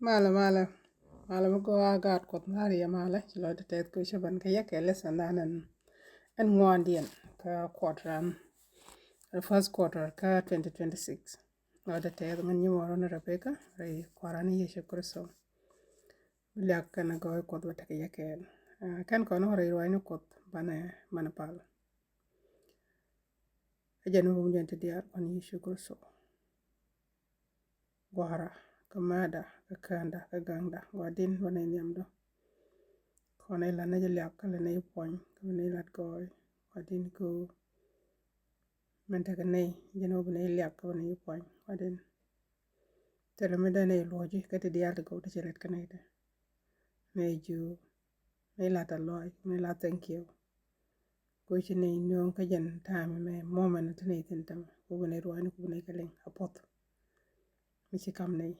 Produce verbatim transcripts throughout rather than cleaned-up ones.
Malɛ, malɛ. Malɛ mi gɔaa gaat Kuɔth mi la̱r yɛ malɛ. Ci lɔcdä tɛth kɛ cä ben kä yɛ kɛ lesson dan ɛn, ɛn ŋuandiɛn kä quarter ɛn, the first quarter kä twenty twenty-six. Lɔcdä tɛth ŋän nyi mɔrɔ ni Rebecca rɛy Kua̱ran ni Yecu Kritho. Bi liak kɛn gɔɔy Kuɔth bä tekɛ yɛ kɛɛl. Ah, kɛn kɔn rɛy ruaacni Kuɔth banɛ, banɛ pal. Ɛ jɛn wä wun jɛn ti diaal kɔn Yecu Kritho. Gua̱a̱ra, kä mɛɛda, kä kända, kä gaŋda, Gua̱di̱n bä nɛy nhiamdu. Kɔn ɛ lat nɛ jɛ liak, kä lɛ nɛ jɛ puɔ̱ny, kä lɛ nɛ jɛ lat gɔɔy, Gua̱di̱n kä min tekɛ nɛy, jɛn wä bi nɛ jɛ liak, kä bä nɛ jɛ puɔ̱ny, Gua̱di̱n. Thilɛ mi dee nɛ jɛ luɔ̱ci, kä ti diaal ti gɔw ti ci lat kä nɛy dee. Nɛ jɛ jiök, nɛ jɛ lat a lɔɔc, nɛ jɛ lat thank you. Ku ci nɛy nööŋ kä jɛn time mɛ moment ti nɛy thin tämɛ. Ku bi nɛy ruaacni ku bi nɛy kɛ liŋ a puɔth. Mi ci kam nɛy.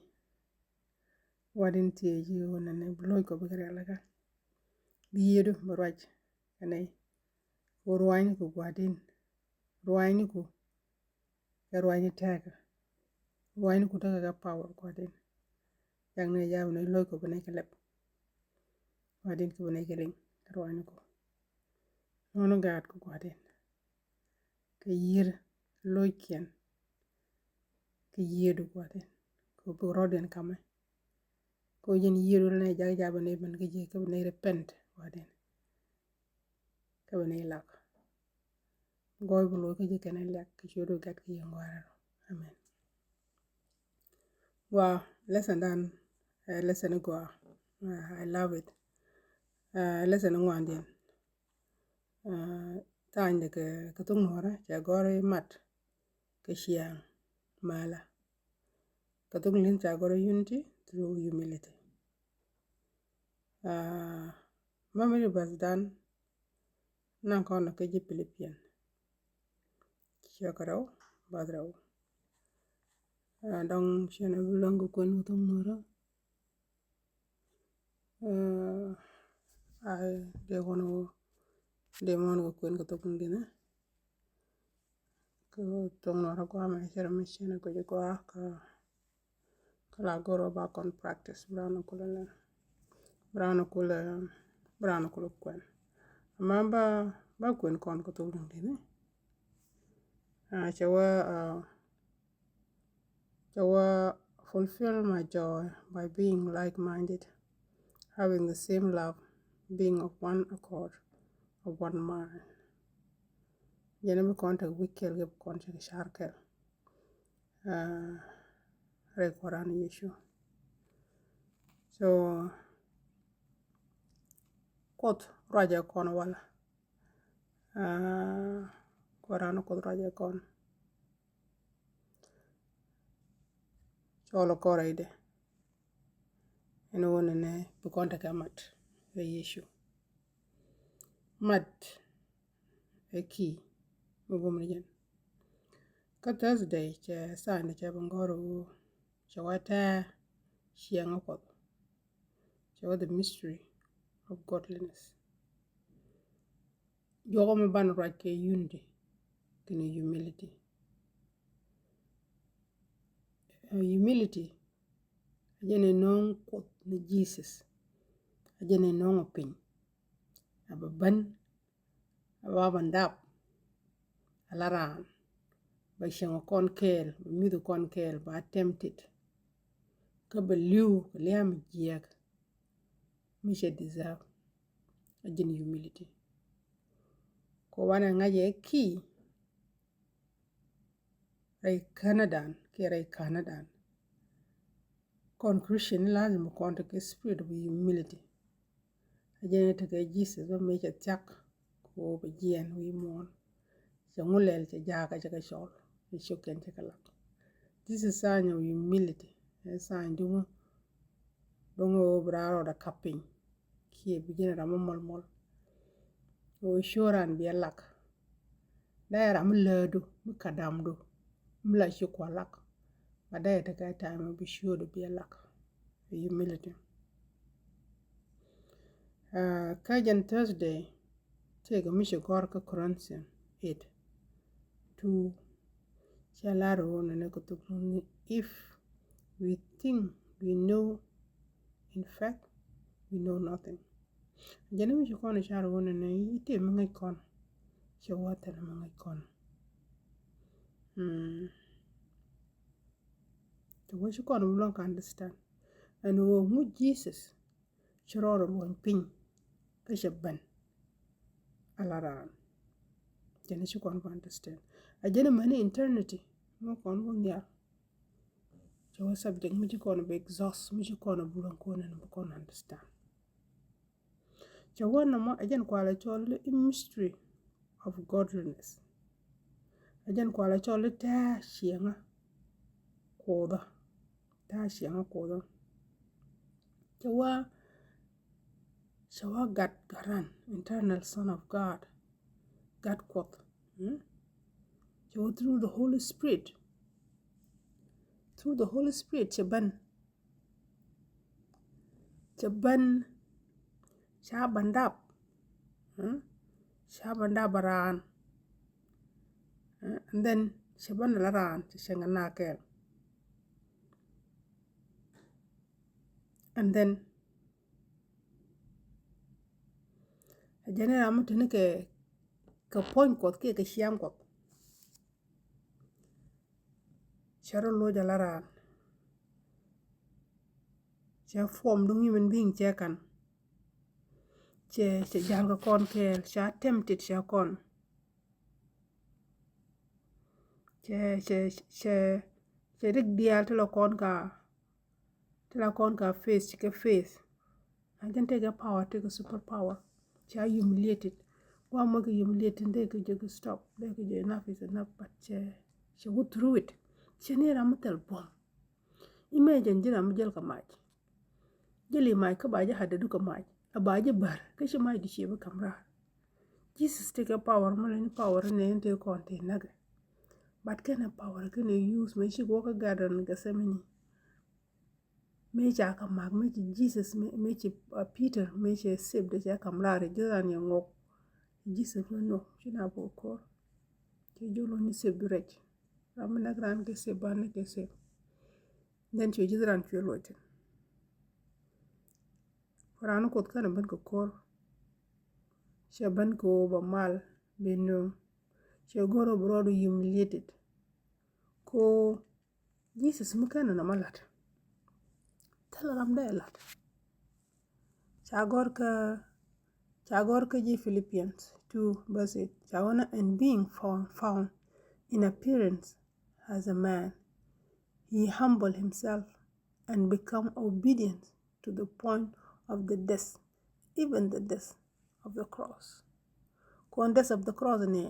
Gua̱di̱n thiec i̱ ɣöö nɛnɛ bi lo̱ckɔ bikɛ rialikä. Bi yiëëdu bi ruac kɛ nɛy. Ku ruaacni ku Gua̱di̱n. Ruaacni ku kɛ ruaacni tɛɛkä. Ruaacni ku tekɛ kɛ power Gua̱di̱n. Ja̱ŋ ni ja̱a̱m ni lo̱ckɔ bi nɛy kɛ lɛp. Gua̱di̱n kɛ bi nɛy kɛ liŋ kɛ ruaacni ku. Nɔnɔ gaat ku Gua̱di̱n. Kɛ yiër lo̱ckiɛn. Kɛ yiëëdu Gua̱di̱n. Kɛ bi rɔ̱diɛn kamɛ. Kɛ jɛn yiëëdu nɛ jak jak bi nɛy ben kä ji̱ kä bi nɛy repent Gua̱di̱n. Kä bi nɛy lak. Gɔɔy bi lo̱c kä ji̱ kɛn liak kɛ ciötdu gat kɛ yɛn gua̱a̱r rɔ. Amen. Gua lesson dan, eh, lesson gua. Ah, I love it. Eh, lesson ŋuandiɛn. Eh, tha̱a̱ŋdɛ kɛ, kɛ thok nuɔ̱ɔ̱rä cɛ gɔ̱r i̱ mat kɛ ciaŋ mala. Kɛ thok li̱n ca gɔ̱r i̱ unity through humility. Ah, memory verse dan naŋ kɔn kä ji̱ Philippian. Ciɛ kɛ rɛw, verse rɛw. Ah, dɔŋ ciɛ na bi luäŋ kɛ kuɛn kɛ thok nuɔ̱ɔ̱rä. Ah, a dee kɔn wä dee mɔn kɛ kuɛn kɛ thok nuɔ̱ɔ̱rä. Kɛ thok nuɔ̱ɔ̱rä guamɛ cɛ rɛ mi ciɛ na guic gua̱a̱ kä Kä la goro ba kɔn practice, bi raan kulɛ lɛ, bi raan kulɛ, bi raan kulɛ kuɛn. Ama ba, ba kuɛn kɔn kɛ thok duŋ dini. Ah, cɛ wä, ah, cɛ wä, fulfill my joy by being like-minded, having the same love, being of one accord, of one mind. Jɛn bi kɔn tek wi̱c kɛl, kɛ bi kɔn tek car kɛl. Ah, rɛy Kua̱ran Yecu. So, Kuoth ruacɛ kɔn walɛ. Ah, Kua̱ran Kuoth ruacɛ kɔn. Cɔl kɔn rɛydɛ. Ɛn ɣöö nɛnɛ bi kɔn tekɛ mat rɛy Yecu. Mat ɛ key mi bum ni jɛn. Kä Thursday cɛ sign cɛ bi gɔ̱r ɣöö cɛ wä tɛɛ ciɛŋä Kuɔth. Cɛ wä the mystery of godliness. Juɔkä mi banɛ ruac kɛ unity kɛnɛ humility. Eh, humility a jɛn ɛ nööŋ Kuoth ni Jesus. A jɛn ɛ nööŋ ɔ piny. A bɛ ben, a ba bɛ ndap. A la raan bɛ cieŋ kɔn kɛɛl, bɛ mi̱th kɔn kɛɛl, ba tempted. Kä bɛ li̱w kɛ lia̱a̱ mi jiääk mi cɛ deserve. A jɛn humility. Kɛ wanɛ ŋa̱c ɛ key rɛy känädan kiɛ rɛy känädan. Kɔn Christian ni lazim kɔn tekɛ spirit of humility. A jɛn tekɛ Jesus bä mëë cɛ thiak kɛ ɣöö bɛ jiɛɛn wi̱i̱ muɔ̱ɔ̱n. Cɛ ŋu lɛl cɛ jakä cɛ kɛ cɔl. Cɛ ciökiɛn cɛ kɛ lak. This is sign of humility. Ɛ sign duŋä. Duŋä ɣöö bi raan rɔɔdɛ kap piny. Kiɛ bi ji̱n ram mi mɔl mɔl. Ɣöö ciö raan biɛ lak. Dee ram mi läädu mi kadamdu mi la ci kua lak. But dee tekɛ time bi ciödu biɛ lak. Humility. Ah, kä jɛn Thursday tëëkɛ mi ci gɔ̱r kä Corinthian eight two. Cɛ lar ɣöö nɛnɛ kɛ thuk ni, if we think we know In fact, we know nothing. Jɛn mi ci kɔn car wun ni i̱ ti mi ŋäc kɔn. Ci wä thil mi ŋäc kɔn. Ti wä ci kɔn bi luɔ̱ŋ ka understand. Ɛn ɣöö ŋu Jesus ci rɔɔdɛ luɔny piny kä cɛ ben ala raan. Jɛn ci kɔn bi understand. A jɛn mani eternity mi kɔn bi nhial. Cɛ wä subject mi ci kɔn bi exhaust, mi ci kɔn bi luɔ̱ŋ kɔn ɛn bi kɔn understand. Cɛ wä nɔmɔ a jɛn kualɛ cɔl i̱ mystery of godliness. A jɛn kualɛ cɔl i̱ tɛ̱̈ɛ̱̈ ciɛŋä Kuothä. Tɛ̱̈ɛ̱̈ ciɛŋä Kuothä. Cɛ wä, cɛ wä gat garan, eternal Son of God. Gat Kuɔth. Mm? Cɛ wä through the Holy Spirit. Through the Holy Spirit cɛ ben. Cɛ ben, ca ben dap. Mm? Ca ben dap a raan. Mm? And then cɛ ben ala raan, cɛ cɛ ŋɛ na kɛɛl. And then a jɛn ram mi tini kɛ, kɛ puɔ̱ny Kuɔth kiɛ kɛ ciaŋ Kuɔth. Cɛ rɔ loc ala raan. Cɛ form duŋ human being cɛ kan. Cɛ, cɛ jal kɛ kɔn kɛɛl, cɛ tempted cɛ kɔn. Cɛ, cɛ, cɛ, cɛ rik diaal ti la kɔn ka, ti la kɔn ka face, ci kɛ face. A jɛn tekɛ power, tekɛ super power. Cɛ humiliated. Wa mɔ kɛ humiliated, dee kɛ jɛ kɛ stop, dee kɛ jɛ enough is enough, but cɛ, cɛ go through it. Cɛ ni ram mi thil buɔm. Imagine ji̱ ram mi jäl kɛ mac. Jäl i̱ mac kä ba ji̱ hadadu kɛ mac. A ba ji̱ bär kä ci mac di cie bi kam raar. Jesus tekɛ power mi lɛ ni power ni ni tekɛ kɔn ti näkɛ. But kɛnɛ power kɛnɛ use mëë ci guɔ kä garden Gethsemane. Mëë ca kɛ mak, mëë ci Jesus, mëë, mëë ci, uh, Peter, mëë ci sep de cɛ kam raar, ji̱ ran yɛ ŋok. Jesus mi no, ci na bok ko̱r. Cɛ jolo ni sep du rɛc. Ram mi näk ran kɛ sep, ba ni kɛ sep. Then cuɛ ji̱ ran cuɛ luɔc thin. Ran Kuoth kɛn a ben kɛ ko̱r. Cɛ ben kɛ ɣöö ba mal, ben nööŋ. Cɛ go̱r ɣöö bi rɔɔdu humiliated. Ko Jesus mi kɛn nɔmɔ lat. Thil ram dee lat. Ca gɔr kä, ca gɔr kä ji̱ Philippians two verse eight. Ca wä na, and being found, found in appearance as a man, he humbled himself and become obedient to the point of the death, even the death of the cross. Kɔn death of the cross ni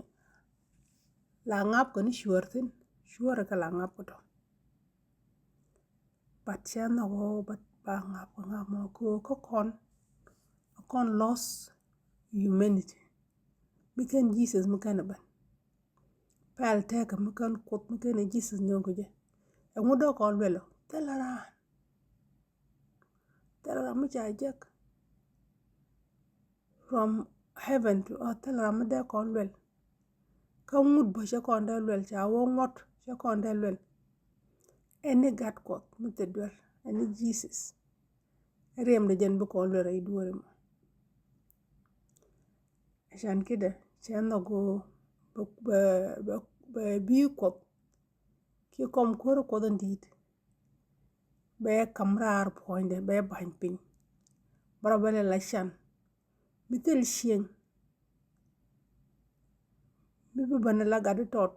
la ŋap kɛ ni cuäär thin, cuäär kɛ la ŋap kɛ tɔ. But cɛ nhɔk ɣöö ba, ba ŋap kɛ ŋap mɔ kɛ ɣöö kä kɔn, kɔn lost humanity. Mi kɛn Jesus mi kɛn ɛ ben. Pɛl tɛkɛ mi kɛn Kuoth mi kɛn ɛ Jesus nyɔk kɛ jɛ. Ɛŋu dee kɔn luɛl ɔ? Thilɛ raan. Thilɛ ram mi ca jek from heaven to earth, thilɛ ram mi dee kɔn luɛl. Kä ŋut bä cɛ kɔn dee luɛl, ca wä ŋuɔt cɛ kɔn dee luɛl. Ɛn ni Gat Kuɔth mi thil duel, ɛn ni Jesus. Riɛmdɛ jɛn bi kɔn luɛl rɛy duɔri mɔ. Ɛcan kidɛ cɛ nhɔk bɛ, bɛ, bɛ, bɛ bi Kuɔth ki kɔm kuäär Kuɔth in di̱i̱t. Bɛ kam raar puɔ̱nydɛ, bɛ ba̱ny piny. Bä rɔ bɛ lɛ la can mi thil cieŋ. Mi bi bän la gat di tɔt,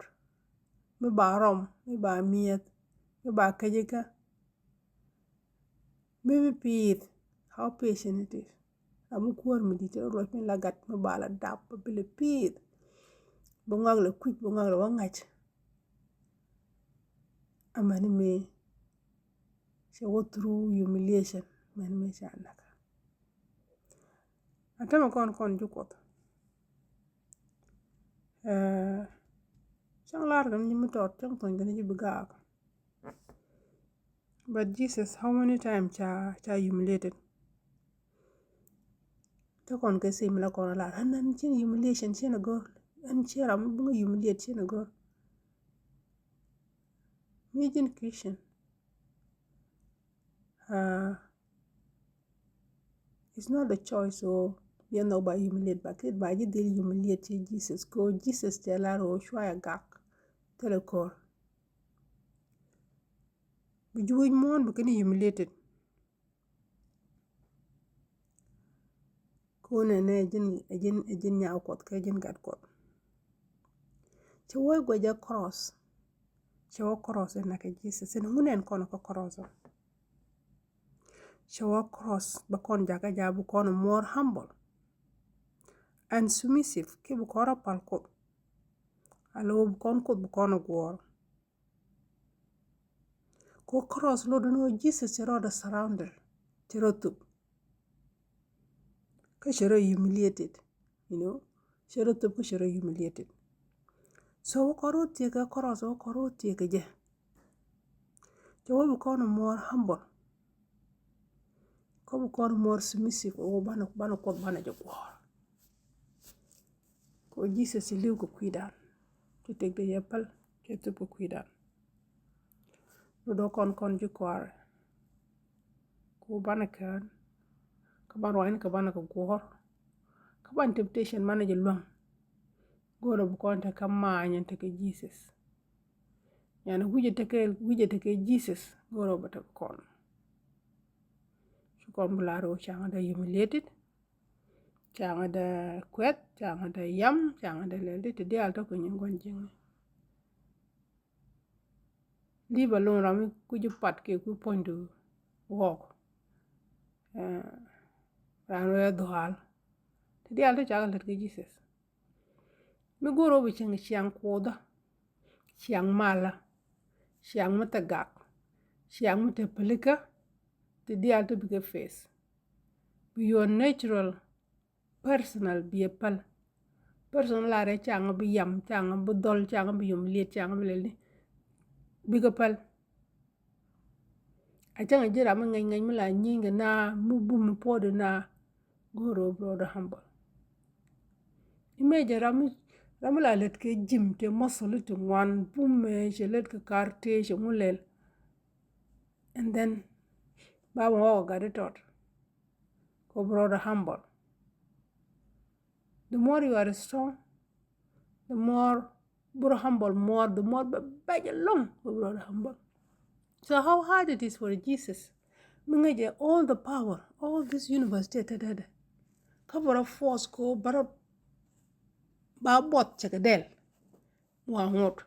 mi ba rɔm, mi ba mi̱eth, mi ba käc ikä. Mi bi pi̱i̱th, how patient it is. Ram mi kuäär mi di̱t rɔ luɔc mi la gat mi ba la dap, bi lɛ pi̱i̱th. Bi ŋɔak lɛ kui̱c, bi ŋɔak lɛ wä ŋa̱c. Amäni mëë cɛ wä through humiliation, amäni mëë ca näk. A tämɛ kɔn kɔn ji̱ Kuɔth. Cäŋ lar kɛn ji̱ mi tɔt, cäŋ thuɔ̱ny kɛn ji̱ bi gaak. But Jesus, how many times ca, ca humiliated? Te kɔn kɛ same la kɔn lar. Ɛn, ɛn cin humiliation cin a gör. Ɛn cin ram mi bi ŋa humiliate cin a gör. Mi jin Christian. Ah, It's not a choice ɣöö bi nhɔk ba humiliate, ba kɛ ba ji̱ dhil humiliate ci Jesus. Kɛ ɣöö Jesus cɛ lar ɣöö cua yɛ gak thilɛ ko̱r. Bi ji̱ wec muɔ̱ɔ̱n bi kɛn humiliated. Kɛ ɣöö nɛnɛ ɛ ji̱n, ɛ ji̱n, ɛ ji̱n nyaw Kuɔth kɛ ji̱n gat Kuɔth. Cɛ wä guɛc ɛ cross. Cɛ wä cross in näk kɛ Jesus in ŋun ɛn kɔn kä cross ɔ. Cɛ wä cross bä kɔn jakä ja bi kɔn more humble and submissive, kiɛ bi kɔn rɔ pal Kuoth. Alɔ bi kɔn Kuoth bi kɔn guɔ̱ɔ̱r. Kɛ cross lot in wä Jesus cɛ rɔ dee surrounded, cɛ rɔ thop. Kä cɛ rɔ humiliated, you know, cɛ rɔ thop kä cɛ rɔ humiliated. So wä kɔn rɔ thiek kɛ cross, wä kɔn rɔ thiek kɛ jɛ. Cɛ wä bi kɔn more humble. Kä bi kɔn more submissive, wä banɛ, banɛ Kuɔth banɛ jɛ guɔ̱ɔ̱r. Kɛ ɣöö Jesus ci li̱w kɛ kui̱dan. Ci tëkdɛ yɛ päl, cɛ thop kɛ kui̱dan. Rut ɔ kɔn kɔn ji̱ kɔaarɛ. Kɛ ɣöö banɛ kään. Kä ban ruaacni kɛ banɛ kɛ guɔ̱ɔ̱r. Kä ban temptation banɛ jɛ luäŋ. Go̱o̱rɛ bi kɔn tekɛ maany ɛn tekɛ Jesus. Nyan wi̱cɛ tekɛ, wi̱cɛ tekɛ Jesus. Go̱o̱rɛ bɛ tekɛ kɔn. Ci kɔn bi lar ɣöö caŋä dee humiliated. Caŋä dee kuɛth, caŋä dee yam, caŋä dee lɛl, ti ti diaal tɔ̱ kɛ nyin gua̱n ji̱ŋni. Leave alone ram mi kui̱ci pat kɛ kui̱ puɔ̱nydu ɣɔk. Eh, ran wee dhuaal. Ti diaal tɔ̱ cakɛ lät kɛ Jesus. Mi go̱o̱r ɣöö bi cieŋ ciaŋ Kuothä, ciaŋ malä, ciaŋ mi te gak, ciaŋ mi te pälikä, ti diaal tɔ̱ bikɛ face. Bi your natural personal bi ɛ päl. Personal larɛ caŋ bi yam, caŋ bi dhɔl, caŋ bi humiliate, caŋ bi lɛl ni. Bikɛ päl. A cäŋ a ji̱ ram mi ŋɛny ŋɛny mi la nyieeny kɛ na mi bum mi puɔ̱t na. Go̱o̱r ɣöö bi rɔɔdɛ humble. Imagine ram mi, ram mi la lät kɛ gym tëë muscle ti ŋuan bum mɛ cɛ lät kɛ kar tëë cɛ ŋu lɛl. And then ba bɛ ŋɔk a gat di tɔt. Kɛ bi rɔɔdɛ humble. The more you are strong, the more bi rɔ humble more, the more bɛ bɛc ɛlɔ̱ŋ kɛ bi rɔɔdɛ humble. So how hard it is for Jesus. Mi ŋäcɛ all the power, all this universe tëë te dee dee. Kä bi rɔ force kɛ bi rɔ ba buɔth cɛ kɛ dɛl. Wa ŋot.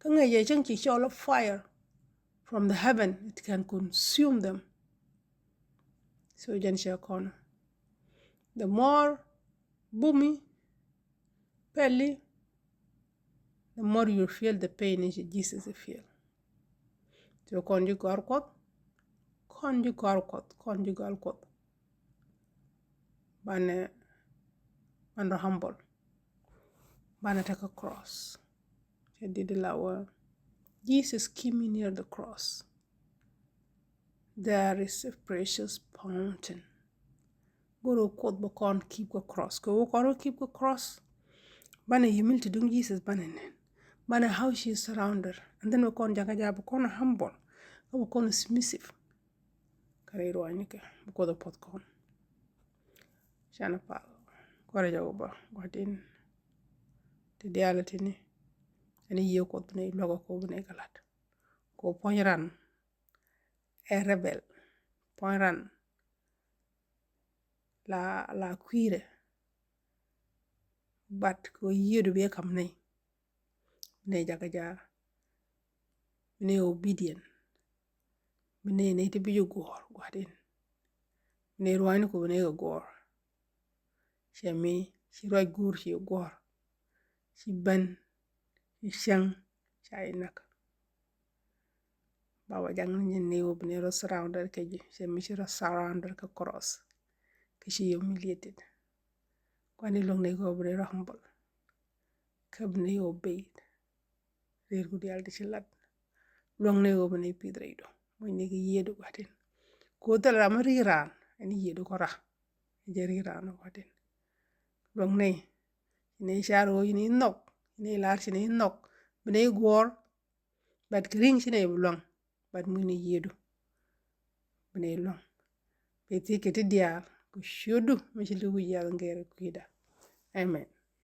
Kä ŋäcɛ cäŋ ci cɔl fire from the heaven, it can consume them. So jɛn cɛ kɔn. The more bumi, pɛli, the more you feel the pain in Jesus feel. So kɔn ji̱ gɔ̱a̱r Kuɔth, kɔn ji̱ gɔ̱a̱r Kuɔth, kɔn ji̱ gɔ̱a̱r Kuɔth. Banɛ, banɛ rɔ humble. Banɛ tekɛ cross. Cɛ dit la wä. Jesus, keep me near the cross. There is a precious fountain. Go̱o̱r ɣöö Kuoth bɛ kɔn keep kɛ cross. Kɛ ɣöö kɔn rɔ keep kɛ cross. Banɛ humility duŋ Jesus banɛ nɛn. Banɛ how she is surrounded. And then bɛ kɔn jakä jakä bɛ kɔn humble. Kä bɛ kɔn submissive. Kä rɛy ruaacnikɛ bi Kuoth ɛ puɔth kɔn. Canɛ pal. Kuäärä jɛ wä bä gua̱di̱n. Ti diaal tini. Ɛn i̱ yiëë Kuoth bi nɛy luäk ɛ kɛ wä bi nɛy kɛ la̱t. Kɛ wä puɔ̱ny ran. Ɛ rebel. Puɔ̱ny ran. La, la kui̱rɛ. But kɛ wä yiëëdu bi ɛ kam nɛy. Bi nɛy jakä ja̱a̱. Bi nɛy obedient. Bi nɛy nɛy ti bi ji̱ guɔ̱ɔ̱r gua̱di̱n. Bi nɛy ruaacni ku bi nɛy kɛ guɔ̱ɔ̱r. Cɛ mi ci ruac guur ci guɔ̱ɔ̱r. Ci ben ci cäŋ ca inäk. Baba jaŋ ni nɛy wä bi nɛy rɔ surrounded kɛ ji̱. Cɛ mi ci rɔ surrounded kɛ cross. Kɛ ci humiliated. Kuani luäŋ nɛy kɛ wä bi nɛy rɔ humble. Kä bi nɛy obeyed. Rɛy ku diaal ti ci lat. Luäŋ nɛy ɣöö bi nɛy pith rɛydu. Muc nɛy kɛ yiëëdu gua̱tin. Ku thil ram mi ri̱i̱ raan ɛn yiëëdu kɔ ra. Jɛ ri̱i̱ raan gua̱tin. Luäŋ nɛy. Ci nɛy car ɣöö ci nɛy nhɔk. Ci nɛy lar ci nɛy nhɔk. Bi nɛy guɔ̱ɔ̱r. But kɛ ri̱ŋ ci nɛy bi luäŋ. But muc nɛy yiëëdu. Bi nɛy luäŋ. kɛ thiec kɛ ti diaal kɛ ciötdu mi ci li̱w wi̱c yiath in gɛr kɛ kui̱da. Amen.